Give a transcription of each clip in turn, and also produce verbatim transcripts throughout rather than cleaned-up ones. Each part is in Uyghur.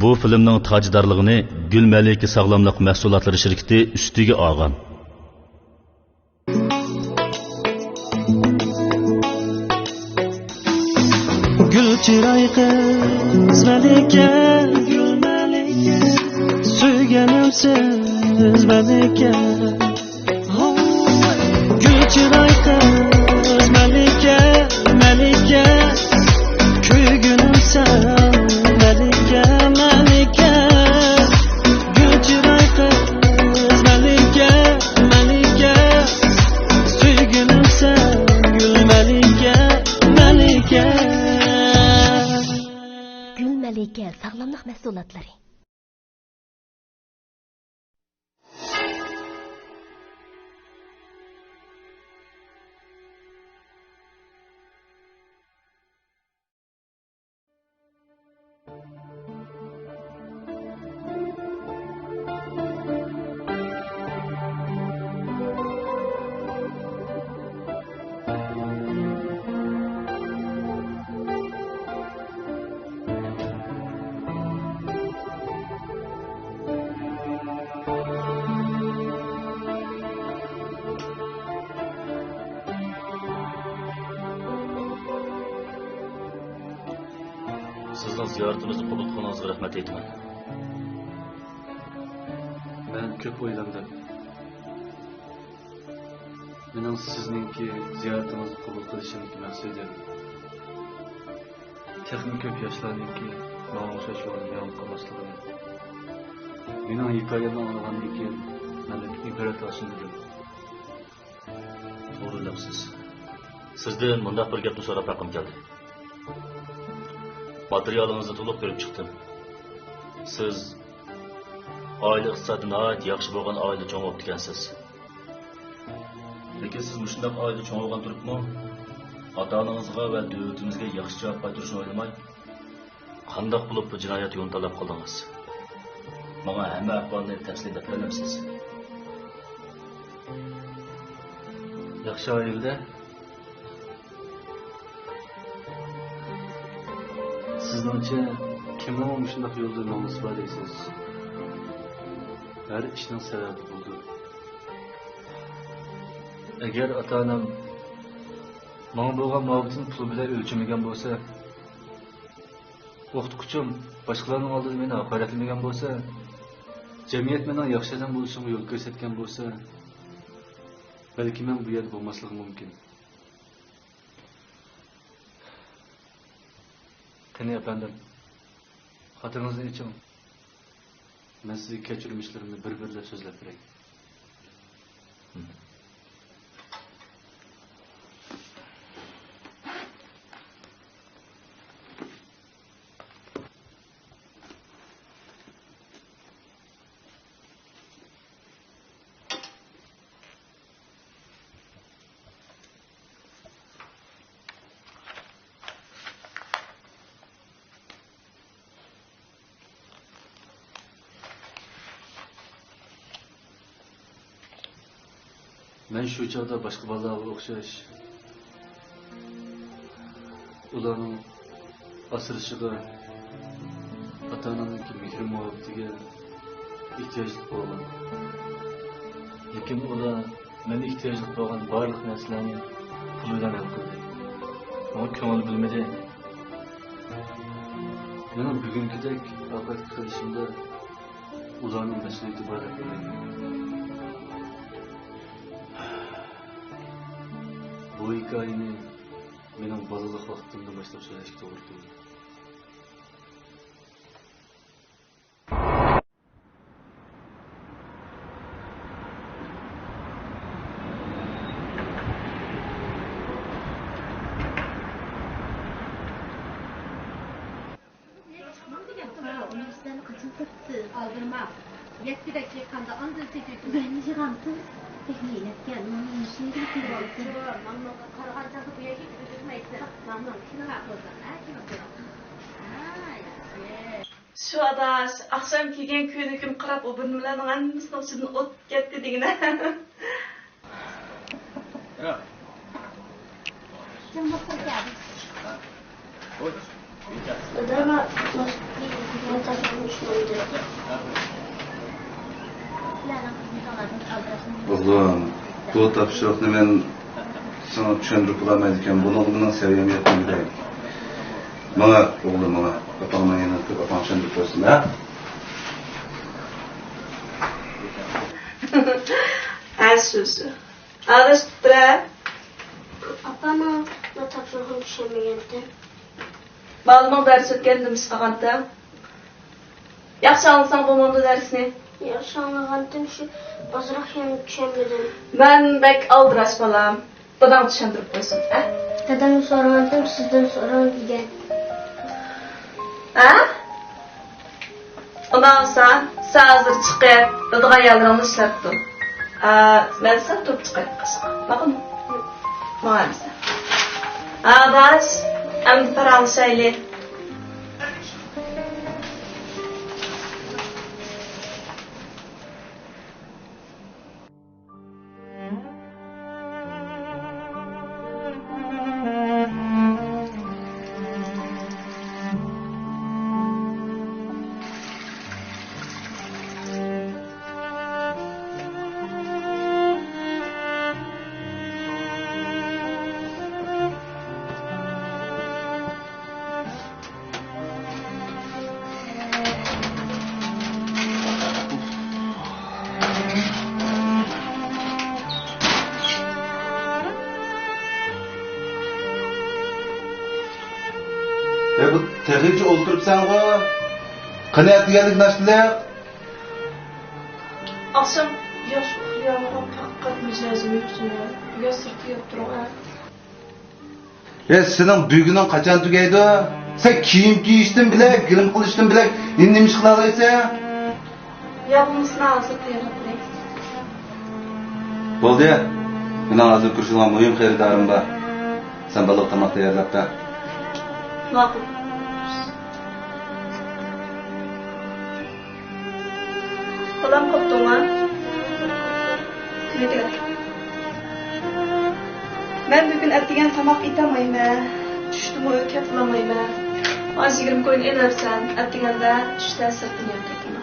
بۇ فىلىمنىڭ تاجدارلىقىنى گۈل مەلىكە ساغلاملىق مەھسۇلاتلىرى شىركىتى ئۈستىگە ئالغان. گۈل چىراي قىز مەلىكە، گۈل مەلىكە، سۆيگىنىمسىز مەلىكە. گۈل چىراي قىز مەلىكە، مەلىكە، كۆيگۈنۈمسەن مەلىكە، مەلىكە. گۈل چىراي قىز مەلىكە، مەلىكە، سۆيگۈنۈمسەن گۈل مەلىكە، مەلىكە. گۈل مەلىكە ساغلاملىق مەھسۇلاتلىرى. سىزنىڭ زىيارىتىمىزنى قوبۇل قىلغىنىڭىزغا رەھمەت ئېيتىمەن. مەن كۆپ ئويلاندىم. مېنىڭ سىزنىڭكى زىيارىتىڭىزنى قوبۇل قىلىشىمدىكى مەقسىتىم، تېخىمۇ كۆپ ياشلارنىڭكى ماڭا ئوخشاش يولدا مېڭىپ قالماسلىقىنى. مېنىڭ ھېكايەمنى ئاڭلىغاندىن كېيىن مەندە پۈتۈن پەرەت ئاچىلدى. توغرا دەپسىز. سىزدىن مۇنداق بىر گەپنى سوراپ ھەققىم كەلدى. ماتېرىيالىڭىزنى تولۇق كۆرۈپ چىقتىم. سىز ئائىلە ئىقتىسادى ناھايىتى ياخشى بولغان ئائىلىدە چوڭ بوپتىكەنسىز. لېكىن سىز مۇشۇنداق ئائىلىدە چوڭ بولغان تۇرۇپمۇ، ئاتا-ئانىڭىزغا ۋە دۆلىتىمىزگە ياخشى جاۋاب قايتۇرۇشنى ئويلىماي، قانداق بولۇپ بۇ جىنايەت يولىنى تاللاپ قالدىڭىز؟ ماڭا ھەممە ئەھۋالنى تەپسىلىي دەپ بېرەلەمسىز؟ ياخشى ئائىلىدە سىزنىڭچە كىمنىڭ مۇشۇنداق يولدا ماڭغۇسى بار دەيسىز؟ ھەر ئىشنىڭ سەۋەبى بولىدۇ. ئەگەر ئاتا-ئانام ماڭا بولغان مۇھەببىتىنى پۇل بىلەن ئۆلچىمىگەن بولسا، ئوقۇتقۇچىم باشقىلارنىڭ ئالدىدا مېنى ھاقارەتلىمىگەن بولسا، جەمئىيەت مېنىڭ ياخشى ئادەم بولۇشۇمغا يول كۆرسەتكەن بولسا، بەلكى مەن بۇ يەردە بولماسلىقىم مۇمكىن. قېنى، ئەپەندىم، خاتىرىڭىزنى ئېچىڭ. مەن سىزگە كەچۈرمىشلىرىمنى بىر-بىرلەپ سۆزلەپ بېرەي. مەن شۇ چاغدا باشقا بالىلارغا ئوخشاش ئۇلارنىڭ ئاسرىشىغا، ئاتا-ئانامنىڭكى مېھرى-مۇھەببىتىگە ئېھتىياجلىق بولغان. لېكىن ئۇلار مەن ئېھتىياجلىق بولغان بارلىق نەرسىلەرنى پۇل بىلەن ھەل قىلدى. ماڭا كۆڭۈل بۆلمىدى. مېنىڭ بۈگۈنكىدەك ئاقىۋەتكە قېلىشىمدا ئۇلارنىڭ مەسئۇلىيىتى بار دەپ ئويلايمەن. بۇ ھېكايىنى مېنىڭ بالىلىق ۋاقتىمدىن باشلاپ سۆزلەشكە توغرا كېلىدۇ. ئۇنىڭ ئىشلىرىنى قاچان سېتىپسىز؟ ئالدىرىماڭ. يەتتىدەك چېيىققاندا ئاندىن سېتىۋېتىڭ. بەرمىگەن تۇز. تېخى يەتكەن. مانا مۇشۇ يەرگە كىرىۋالسۇن. ماڭا قارىغان چاغدا بۇ يەرگە كىرىپ يۈرمەيسىز. ماڭا كېلىڭ، قوزام. ھە، كېلىڭ، كېلىڭ. ھە، ياخشى. شۇ ئاداش، ئاخشام كىيگەن كۆينىكىمنى قاراپ، ئۇ بۇرمىلارنىڭ ھەممىسىنىڭ ئىچىدىن ئوت كەتتى دېگىنە. يا. جان بوپتۇ ئاكا. ھوي. ئوغلۇم، بۇ تاپشۇرۇقنى مەن ساڭا چۈشەندۈرۈپ بولالمايدىكەن، بۇنىڭغا مېنىڭ سەۋىيەم يەتمىگۈدەك. ماڭا، ئوغلۇم، ماڭا. ئاپاڭنىڭ يېنىغا كىرىپ، ئاپاڭ چۈشەندۈرۈپ بەرسۇن، ھە؟ ھە، سۆزى. ئاداش تۇتتۇرە. ئاپا، ماڭا بۇ تاپشۇرۇقنى چۈشەنمىگەنتىم. مالىمىڭ دەرس ئۆتكەندە نېمە ئىش قىلغانتىڭ؟ ياخشى ئاڭلىساڭ بولمامدۇ دەرسنى؟ ياخشى ئاڭلىغانتىم، شۇ ئازراق يەنە چۈشەنمىدىم. مەن بەك ئالدىراش بالام. داداڭ چۈشەندۈرۈپ قويسۇن، ھە؟ دادامدىن سورىغانتىم، سىزدىن سوراڭ دېگەن. ھە؟ ئۇنداق بولسا، سەن ھازىر چىقىپ، بىلىدىغان يەرلىرىڭنى ئىشلەپ تۇر. ئا، مەن سەل تۇرۇپ چىقاي، قىزىق. ماقۇلمۇ؟ ماڭا ئەمسە. ئاداش، ئەمدى پاراڭلىشايلى. ئەي، بۇ تېخىچە ئولتۇرۇپسەنغۇ؟ قېنى، ئەتىگەنلىك ناشتىلىق؟ ئاخشام ياخشى ئۇخلىيالىغان پەقەت مىجەزىم يوق سېنىڭ. بۈگۈن سىرتتا يەپ تۇرۇڭ، ھە؟ ئە، سېنىڭ بۈگۈنۈڭ قاچان تۈگەيدۇ؟ سەن كىيىم كىيىشتىن بىلەك، گىرىم قىلىشتىن بىلەك يەنە نېمە ئىش قىلالايسەن؟ يا بولمىسا ھازىر تەييارلاپ بېرەي. بولدى. مېنىڭ ھازىر كۆرۈشىدىغان مۇھىم خېرىدارىم بار. سەن بالىغا تاماق تەييارلاپ بەر. ماقۇل. بالام، قاپتۇڭما؟ مەن بۈگۈن ئەتىگەن تاماق ئېتەلمەيمەن. چۈشتىمۇ ئۆيگە كېتەلمەيمەن. ھازىر يىگىرمە كوينى ئېلىۋەرسەن. ئەتىگەندە چۈشتە سىرتتىن يەپ كەتتىم.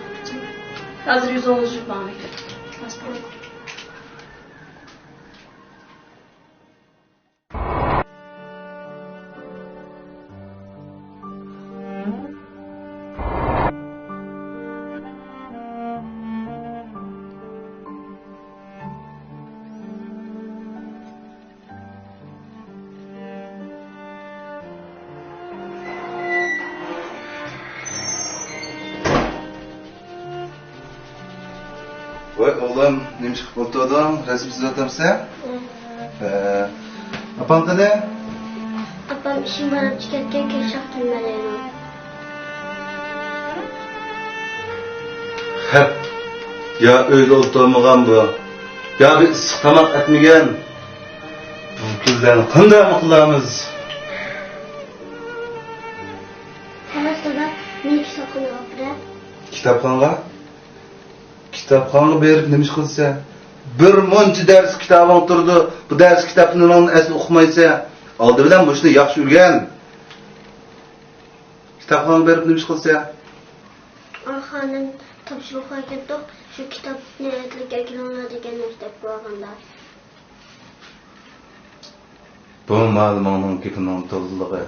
ھازىر يۈزۈڭنى يۇيۇپ ماڭا. ۋاي ئوغلۇم، نېمە ئىش قىلىپ ئولتۇردۇڭ؟ رەسىم سىزىۋاتامسەن؟ ھە. ھە. ئاپاڭ قېنى؟ ئاپام ئىشىم بار دەپ چىقىپ كەتكەن، كەچ چاغ كەلمەيدۇ. خەپ. يا ئۆيدە ئولتۇرمىغان بۇ، يا بىر ئىسسىق تاماق ئەتمىگەن. بۇ كۈنلەرنى قانداقمۇ قىلارمىز؟ خالاس دادا، مېنى كىتابخانىغا ئاپىرە. كىتابخانىغا؟ كىتابخانىغا بېرىپ نېمە ئىش قىلىسەن؟ بىر مۇنچە دەرس كىتابىڭ تۇرىدۇ. بۇ دەرس كىتابلىرىڭنى ئەسلى ئوقۇمايسەن. ئالدى بىلەن مۇشۇنى ياخشى ئۆگەن. كىتابخانىغا بېرىپ نېمە ئىش قىلىسەن؟ ئا، خانىم، تاپشۇرۇققا كەتتۇق. شۇ كىتابنى ئەتىلىك ئەكېلىڭلار دېگەن مەكتەپكە بارغاندا. بۇ مالىمىڭنىڭ گېپىنىڭ توزىلىقى.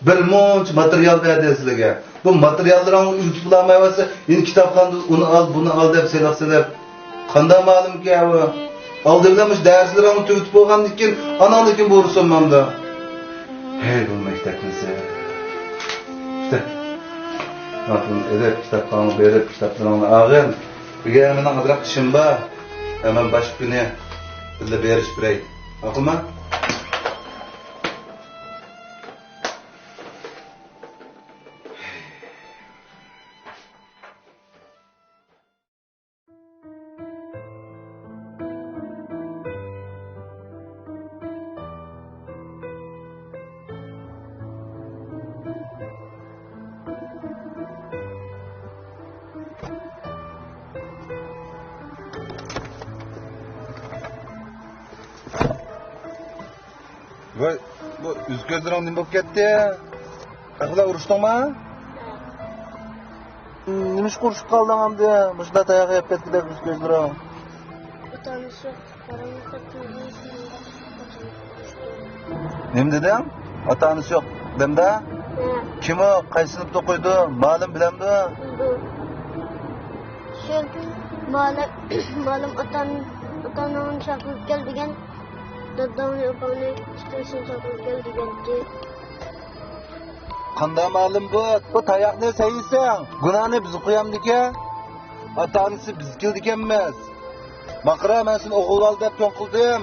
بىر مۇنچە ماتېرىيال بەردى سىلىگە. بۇ ماتېرىياللىرىڭنى ئۆگىتىپ بولالمايۋاتسا، يەنە كىتابخانىدىن ئۇنى ئال، بۇنى ئال دەپ سېلىق سېلىپ. قانداق مالىمكەن ئۇ؟ ئالدى بىلەن مۇشۇ دەرسلىرىڭنى تۈگىتىپ بولغاندىن كېيىن، ئاناڭدىن كېيىن بۇ رۇسۇم مامدا. ھەي، بۇ مەكتەپنى سەن. ئىشتە. ماقۇل، ئېلىپ، كىتابخانىغا بېرىپ، كىتابلىرىڭنى ئالغىن. بۈگۈن مېنىڭ ئازراق ئىشىم بار. ھە، مەن باشقا كۈنى بىللە بېرىشىپ بېرەي. ماقۇلمۇ؟ ۋاي، بۇ يۈز كۆزلىرىڭ نېمە بولۇپ كەتتى؟ ئەخلەت ئۇرۇشتۇڭما؟ نېمىشقا ئۇرۇشۇپ قالدىڭ ئەمدى؟ مۇشۇنداق تاياق يەپ كەتكۈدەك بىز كۆزلىرىڭ. ئاتا-ئانىسى يوق، قاراڭغۇلۇقتا تۇردى. نېمە دېدىڭ؟ ئاتا-ئانىسى يوق دەمدە؟ ھە. كىم ئۇ؟ قايسى سىنىپتا ئوقۇيدۇ؟ مۇئەللىم بىلەمدۇ؟ بىلىدۇ. شۇ مۇئەللىم، مۇئەللىم ئاتا-، ئاتا-ئاناڭنى چاقىرىپ كەل دېگەن. داداڭنى، ئاپاڭنى، ئىككىلىسىنى چاقىرىپ كەل دېگەنتى. قانداق مەلۇم بۇ؟ بۇ تاياقنى سەن يېسەڭ، گۇناھنى بىزگە قويامدىكەن؟ ئاتا-ئانىسى بىز كېلىدىكەنمىز. ماقرا، مەن سېنى ئوغۇل بالا دەپ چوڭ قىلدىم.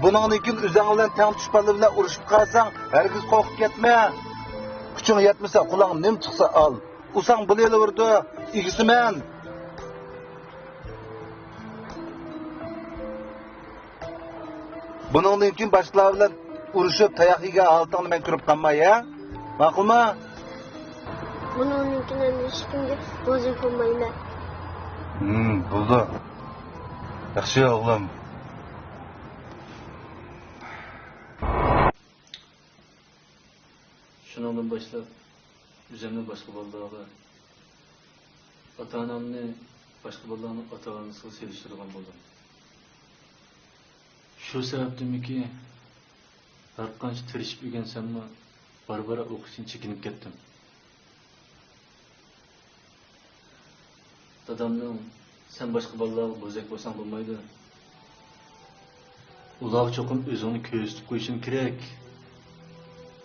بۇنىڭدىن كېيىن ئۆزۈڭ بىلەن تەڭ چۈش بالا بىلەن ئۇرۇشۇپ قالساڭ، ھەرگىز قورقۇپ كەتمە. كۈچۈڭ يەتمىسە، قولۇڭغا نېمە چىقسا ئال. ئۇرساڭ بولۇۋېرىدۇ، ئىگىسى مەن. بۇنىڭدىن كېيىن باشقىلار بىلەن ئۇرۇشۇپ، تاياق يېگەن ھالىتىڭنى مەن كۆرۈپ قالماي، ھە؟ ماقۇلمۇ؟ بۇنىڭدىن كېيىن ھېچكىمگە بوزەك بولمايمەن. ھىم، بولدى. ياخشى، ئوغلۇم. شۇنىڭدىن باشلاپ، ئۆزۈمنى باشقا بالىلارغا، ئاتا-ئانامنى باشقا بالىلارنىڭ ئاتا-ئانىسىغا سېلىشتۇرىدىغان بولدۇم. شۇ سەۋەبتىنمىكى، ھەرقانچە تىرىشىپ ئۆگەنسەممۇ، بارا-بارا ئوقۇشتىن چېكىنىپ كەتتىم. دادامنىڭ، «سەن باشقا بالىلارغا بوزەك بولساڭ بولمايدۇ. ئۇلارغا چوقۇم ئۆزۈڭنى كۆرسىتىپ قويۇشۇڭ كېرەك»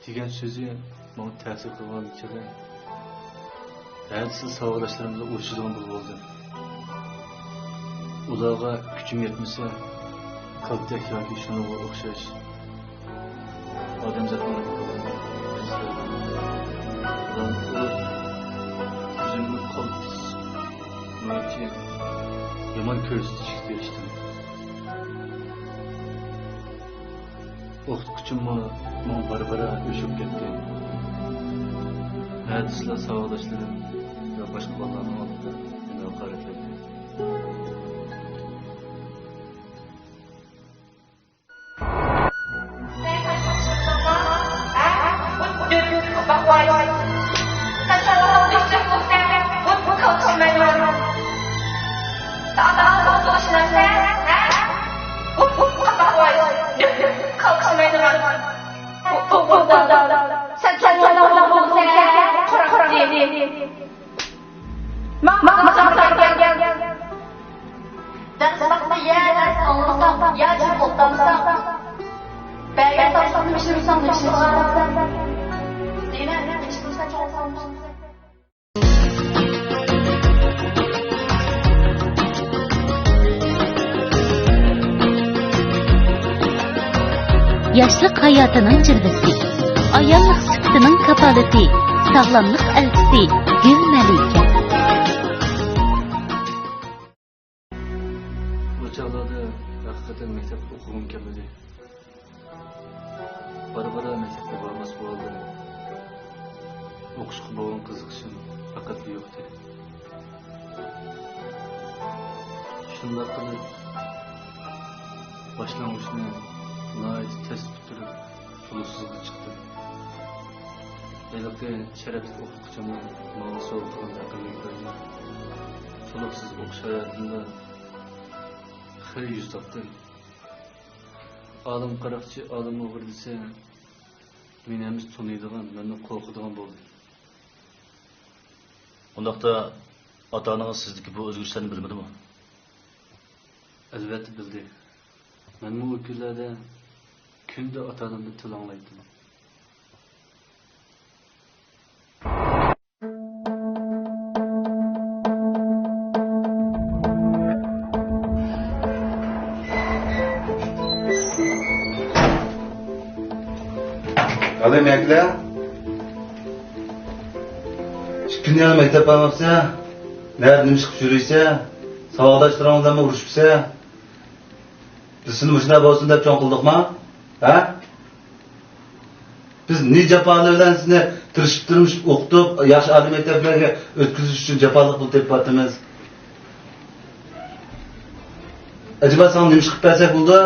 دېگەن سۆزى ماڭا تەسىر قىلغان چېغى، ھەدىسىز ساۋاقداشلىرىم بىلەن ئۇرۇشىدىغان بولۇپ قالدىم. ئۇلارغا كۈچۈم يەتمىسە، كالتەك ياكى شۇنىڭغا ئوخشاش ئادەمزاتنىڭ ئۆزۈمنى قالتىس، يامان كۆرسىتىشكە تىرىشتىم. ئوقۇتقۇچىممۇ ماڭا بارا-بارا ئۆچۈپ كەتتى. ھەدىسىلا ساۋاقداشلىرىم ۋە باشقا بالىلارنىڭ ئالدىدا مېنى ھاقارەتلەيتتى. دەرس ۋاقتىدا يا دەرس ئاڭلىمىساڭ، يا جىم ئولتۇرمىساڭ، بەرگەن تاپشۇرۇقنى بېشىرمىساڭ، نېمە ئىش قىلغان؟ دېمە، نېمە ئىش قىلسا چوڭ. ياشلىق ھاياتىنىڭ جىلۋىسى، ئاياللىق سۈپىتىنىڭ كاپالىتى، ساغلاملىق ئەلچىسى گۈل مەلىكە. ئۇ چاغلاردا ھەقىقەتەن مەكتەپتە ئوقۇغۇم كەلمىدى. بارا-بارا مەكتەپكە بارماس بولدۇم. ئوقۇشقا بولغان قىزىقىشىم پەقەتلا يوقتى. شۇنداق قىلىپ، باشلانغۇچنى ناھايىتى تەس پۈتتۈرۈپ، تولۇقسىزغا چىقتىم. ھېلىقى شەرەپلىك ئوقۇتقۇچىمنىڭ ماڭا سوۋغا قىلغان ھەقىملىك بىلەن تولۇقسىز ئوقۇش ھاياتىمدا خېلى يۈز تاپتىم. ئالىم قاراقچى، ئالىم ئوغرى دېسە، مېنى ھەممىسى تونۇيدىغان، مەندىن قورقىدىغان بولدى. ئۇنداقتا، ئاتا-ئانىڭىز سىزدىكى بۇ ئۆزگىرىشلەرنى بىلمىدىمۇ؟ ئەلۋەتتە بىلدى. مەنمۇ ئۇ كۈنلەردە كۈندە ئاتا-ئانامدىن تىل ئاڭلايتتىم. ھەلە مەكلە، ئىككى كۈندىن يەنە مەكتەپ بارماپسەن. نەدە نېمە ئىش قىلىپ يۈرۈيسەن؟ ساۋاقداشلىرىڭ بىلەنمۇ ئۇرۇشۇپسەن. بىز سېنى مۇشۇنداق بولسۇن دەپ چوڭ قىلدۇقما؟ ھە؟ بىز نى جاپالار بىلەن سېنى تىرىشىپ تىرمىشىپ ئوقۇتۇپ، ياخشى ئالىي مەكتەپلەرگە ئۆتكۈزۈش ئۈچۈن جاپالىق پۇل تېپىۋاتىمىز. ئەجەبا ساڭا نېمە ئىش قىلىپ بەرسەك بولىدۇ؟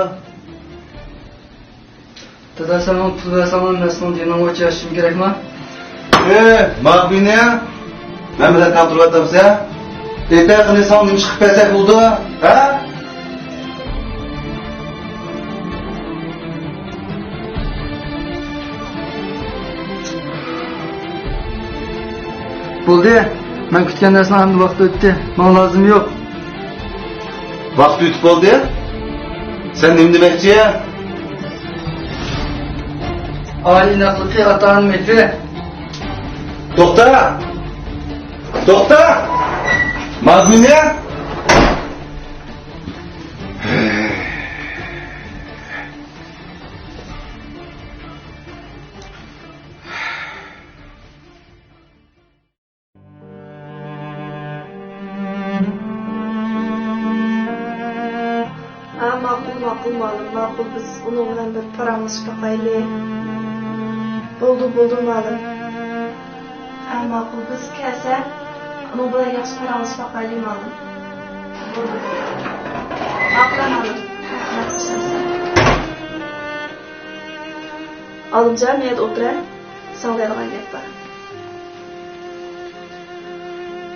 دادا، سەن ماڭا پۇل بەرسەڭلا، مەن سېنىڭ دىنىڭ بويىچە ياشىشىم كېرەكما؟ ئى، ماكۇينى، مەن بىلەن تەڭ تۇرۇۋاتامسەن؟ ئېيتە قېنى، ساڭا نېمە ئىش قىلىپ بەرسەك بولىدۇ، ھە؟ بولدى، مەن كۈتكەن نەرسىنىڭ ھەممە ۋاقتى ئۆتتى، ماڭا لازىم يوق. ۋاقىت ئۆتۈپ بولدى. سەن نېمە دېمەكچى؟ ئائىلە ئىناقلىقى ئاتا-ئانا مېھرى. توختا! توختا! ماگنىيە! ھە، ماقۇل، ماقۇل، مۇئەللىم، ماقۇل، بىز ئۇنىڭ بىلەن بىر پاراڭلىشىپ باقايلى. بولدى، بولدى، مۇئەللىم. ھە، ماقۇل، بىز كەلسە ئۇنىڭ بىلەن ياخشى پاراڭلىشىپ باقايلى، مۇئەللىم. بولدى، بولدى. ماقۇل، مۇئەللىم. ياخشى ئىشلەپسەن. ئالىمجان، مەيەردە ئولتۇرە. ساڭا دەيدىغان گەپ بار.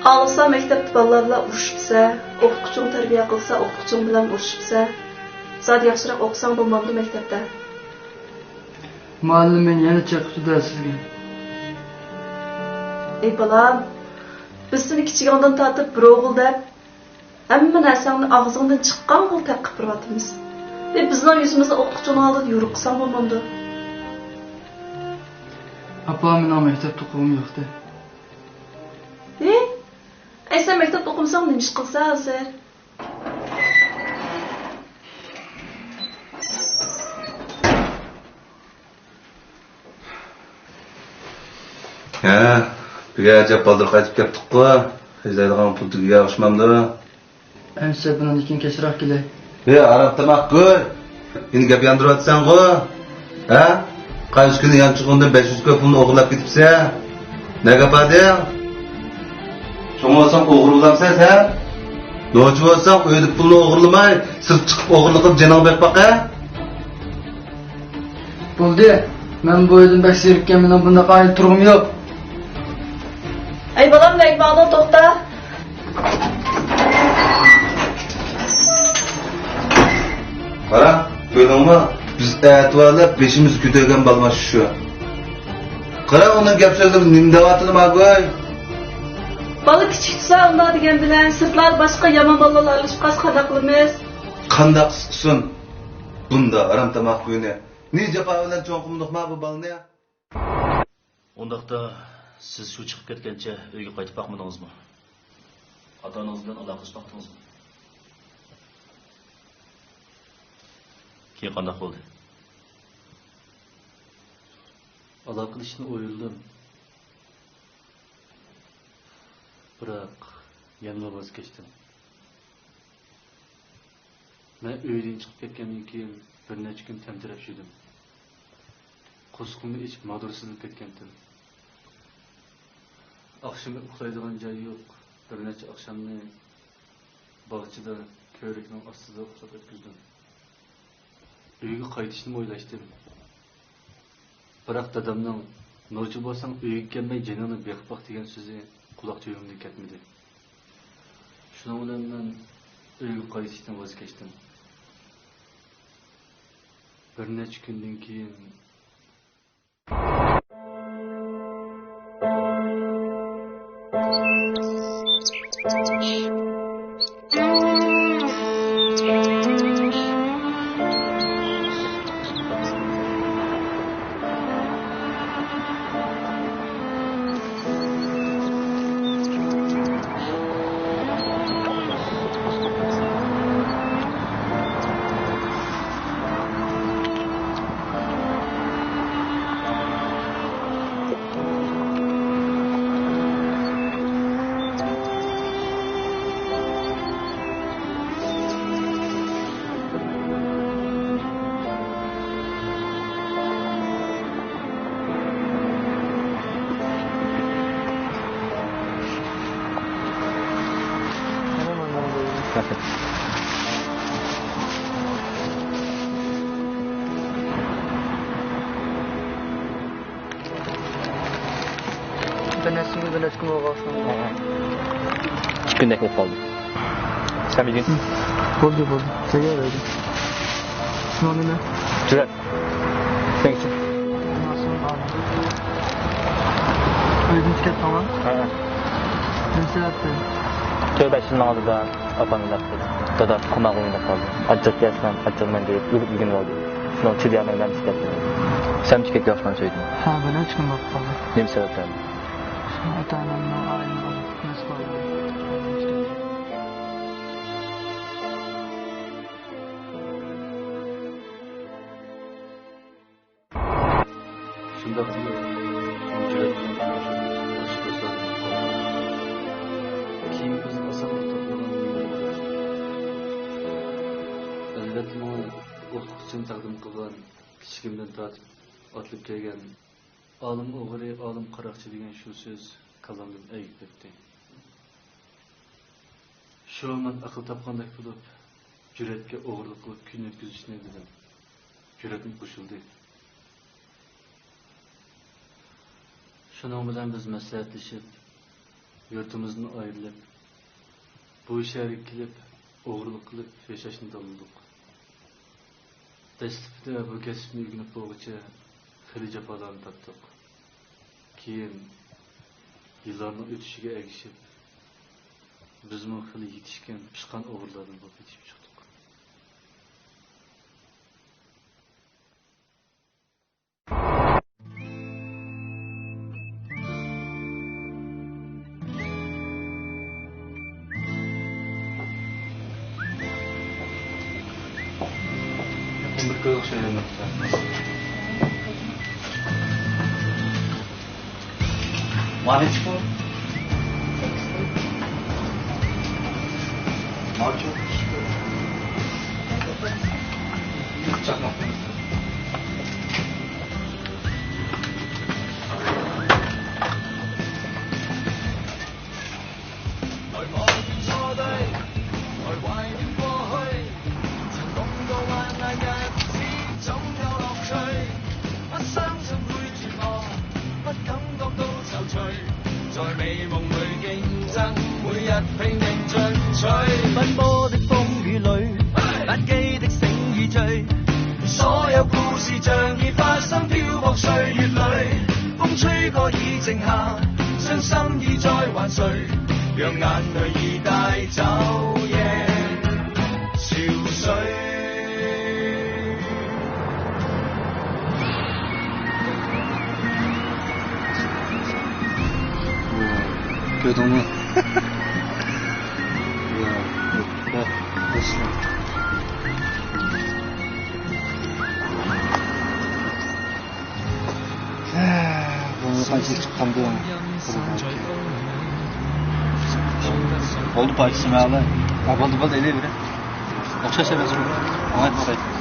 ئاڭلىسا، مەكتەپتە بالىلار بىلەن ئۇرۇشۇپسە، ئوقۇتقۇچۇڭ تەربىيە قىلسا، ئوقۇتقۇچۇڭ بىلەن ئۇرۇشۇپسە. زادى ياخشىراق ئوقۇساڭ بولمامدۇ مەكتەپتە؟ مۇئەللىم، مېنى يەنە چېقىپتۇ دەرسىزگە. ئەي بالام، بىز سېنى كىچىكىڭدىن تارتىپ بىر ئوغۇل دەپ، ھەممە نەرسەڭنى ئاغزىڭدىن چىققانغۇ تەقىپ بېرىۋاتىمىز. ئى، بىزنىڭ يۈزىمىزنى ئوقۇتقۇچىنىڭ ئالدىدا يورۇتقۇزساڭ بولمامدۇ؟ ئاپا، مېنىڭ مەكتەپتە ئوقۇغۇم يوقتى. ئى، ئەي، سەن مەكتەپتە ئوقۇمىساڭ نېمە ئىش قىلىسەن ھازىر؟ ھە، بۈگۈن ئەجەب بالدۇر قايتىپ كەپتۇققۇ. خەجلەيدىغان پۇل تۈگىگەن ئوخشىمامدۇ؟ ئەمىسە بۇنىڭدىن كېيىن كەچرەك كېلەي. ھە، ھارام تاماق گۇي. يەنە گەپ ياندۇرۇۋاتىسەنغۇ؟ ھە؟ قايسى كۈنى يانچۇقۇڭدىن بەش يۈز كوي پۇلنى ئوغرىلاپ كېتىپسەن؟ نەگە ئاپاردىڭ؟ چوڭ بولساڭ ئوغرى بولامسەن سەن؟ نوچى بولساڭ ئۆيدە پۇلنى ئوغرىلىماي، سىرت چىقىپ ئوغرىلىق قىلىپ جېنىڭنى بېقىپ باقە. بولدى، مەن بۇ ئۆيدىن بەك زېرىككەن، مېنىڭ بۇنداق ئائىلە تۇرغۇم يوق. ئەي بالام، نەگە ماڭدىڭ، توختا. قارا، كۆردۈڭمۇ؟ بىز ئەتىۋارلاپ بېشىمىزنى كۆتۈرگەن بالىماز شۇ. قارا، ئۇنىڭ گەپ سۆزلىرى نېمە دەۋاتىدۇ ماگۇي؟ بالا كىچىك تۇرسا ئۇنداق دېگەن بىلەن، سىرتلاردا باشقا يامان بالىلار ئارىلىشىپ قالسا قانداق قىلىمىز؟ قانداق قىلسۇن؟ بۇنداق ھارام تاماق كۈنى. نى جاپا بىلەن چوڭ قىلدۇقما بۇ بالىنى؟ ئۇنداقتا سىز شۇ چىقىپ كەتكەنچە ئۆيگە قايتىپ باقمىدىڭىزمۇ؟ ئاتا-ئانىڭىز بىلەن ئالاقىلىشىپ باقتىڭىزمۇ؟ كېيىن قانداق بولدى؟ ئالاقىلىشىشنى ئويلىدىم. بىراق يەنىلا ۋاز كەچتىم. مەن ئۆيدىن چىقىپ كەتكەندىن كېيىن بىر نەچچە كۈن تەمتىرەپ يۈردۈم. قورسىقىمنى ئېچىپ مادۇرسىزلىنىپ كەتكەنتىم. ئاخشىمى ئۇخلايدىغان جاي يوق. بىر نەچچە ئاخشامنى باغچىدا، كۆۋرۈكنىڭ ئاستىدا ئۇخلاپ ئۆتكۈزدۈم. ئۆيگە قايتىشنىمۇ ئويلاشتىم. بىراق دادامنىڭ «نوچى بولساڭ ئۆيگە كەلمەي جېنىڭنى بېقىپ باق» دېگەن سۆزى قۇلاق تۈۋىمدىن كەتمىدى. شۇنىڭ بىلەن مەن ئۆيگە قايتىشتىن ۋاز كەچتىم. بىر نەچچە كۈندىن كېيىن بىر نەچچە كۈن، بىر نەچچە كۈن بولغان. ھە، ھە. ئىككى كۈندەك بولۇپ قالدى. سەن بۈگۈن؟ بولدى، بولدى. تەييار ئىدى. ئىسمىڭ نېمە؟ جۈرئەت. سېنىڭچە؟ ئۆيدىن چىقىپ كەتتىڭمۇ؟ ھە. نېمە سەۋەبتىن؟ تۆت بەش يىلنىڭ ئالدىدا ئاپام ئۆلۈپ قالدى. دادا قاماققا ئېلىنىپ قالدى. ئاچچىق يەسەم، ئاچچىقمەن دەپ ئۆلۈپ يۈرگىنى بولدى. شۇنىڭ چىدىيالماي مەن چىقىپ كەتتىم. سەن چىقىپ كەتكەن ۋاقىت نەچچە كۈن بولۇپ قالدى؟ نېمە سەۋەبتىن؟ ئاتا-ئانامنىڭ ئائىلىنىڭ نەسىب. شۇنداق قىلىپ، جۈرئەت بىلەن تونۇشۇپ، تونۇشۇپ دوستلاردىن قالدۇق. كېيىن بىز ئاسانلا توپلىغان نېمىلەر كۆرۈشتۇق. ئەلۋەتتە، ماڭا ئوقۇتقۇچىم تەقدىم قىلغان، كىچىكىمدىن تارتىپ ئاتىلىپ كەلگەن «ئالىم ئوغرى، ئالىم قاراقچى» دېگەن شۇ سۆز كاللامدىن ئەگىپ ئۆتتى. شۇ ھامان ئەقىل تاپقاندەك بولۇپ، جۈرئەتكە ئوغرىلىق قىلىپ كۈن ئۆتكۈزۈشنى دېدىم. جۈرئەتمۇ قوشۇلدى. شۇنىڭ بىلەن بىز مەسلىھەتلىشىپ، يۇرتىمىزدىن ئايرىلىپ، بۇ شەھەرگە كېلىپ، ئوغرىلىق قىلىپ ياشاشنى تاللىدۇق. دەسلىپىدە بۇ كەسىپنى ئۆگىنىپ بولغۇچە خېلى جاپالارنى تارتتۇق. كېيىن يىللارنىڭ ئۆتۈشىگە ئەگىشىپ، بىزمۇ خېلى يېتىشكەن، پىشقان ئوغرىلاردىن بولۇپ يېتىشىپ چىقتۇق. مانىچقۇ؟ ماچۇ؟ چاقماق. كۆردۈڭمۇ؟ بۇ قانچىلىك چىققاندۇ؟ بولدى، پاكىتى مەلۇم. ھە، بولدى، بولدى، ئېلىۋېرە. ئوخشاش ئەمەس بۇ. ئاڭا ئوخشايدۇ.